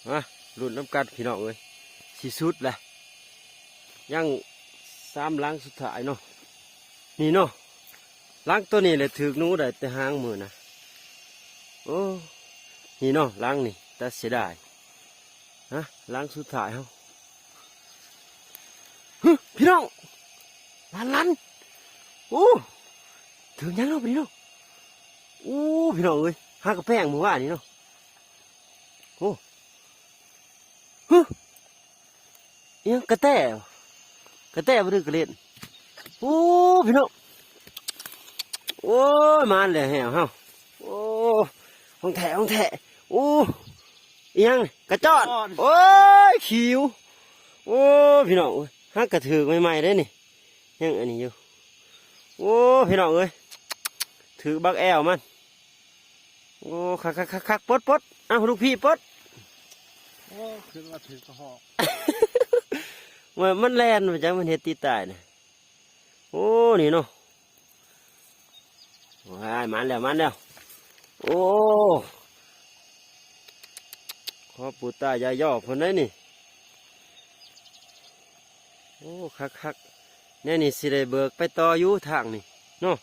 ມາລຸ້ນນຳກັນພີ່ນ້ອງເອີຍ ຊິສຸດແລ້ວ ຍັງສາມຫຼັງສຸດທ້າຍເນາະ. ນີ້ເນາະ ຫຼັງໂຕນີ້ແຫຼະຖືກໜູໄດ້ແຕ່ຫາງມື້ນະ. ໂອ້ ນີ້ເນາະ ຫຼັງນີ້ ຕາເສຍດາຍ. ຮະ ຫຼັງສຸດທ້າຍເຮົາ ຫຶ ພີ່ນ້ອງ ຫຼັນໆ. ໂອ້ ຖືກຫຍັງເນາະບາດນີ້ເນາະ. ໂອ້ ພີ່ນ້ອງເອີຍ ຫາກະແປງມື້ວານນີ້ເນາະ. ໂອ້ ຫຶ ອີຫຍັງ ກະແຕ ກະແຕບໍ່ຖືກກະເລັດ. ໂອ້ ພີ່ນ້ອງ ໂອ້ຍ ມາແລ້ວແຮວເຮົາ. ໂອ້ ຂອງແທ້ ຂອງແທ້. ໂອ້ ອີຫຍັງ ກະຈອນ. ກະຈອນ ໂອ້ຍ ຂີວ. ໂອ້ ພີ່ນ້ອງເອີຍ ຫາກະຖືກໃໝ່ໆເດ້ນີ້ ຍັງອັນນີ້ຢູ່. ໂອ້ ພີ່ນ້ອງເອີຍ ຖືກບັກແອວມັນ. ໂອ້ ຄັກໆໆໆ ປົດໆ ເອົາ ລູກພີ່ປົດ. ໂອ້ ຄິດວ່າຖືກກະຮອກ ວ່າມັນແລ່ນມາຈັກ ມັນເຮັດຕິດຕາຍນະ. ໂອ້ ນີ້ເນາະ ວ້າຍ ມາແລ້ວ ມາແລ້ວ. ໂອ້ ຂໍປູຕາຢາຍໍ້ເພິ່ນໄດ໋ນີ້. ໂອ້ ຄັກໆ ແນວນີ້ຊິໄດ້ເບີກໄປຕໍ່ຢູ່ທາງນີ້ເນາະ.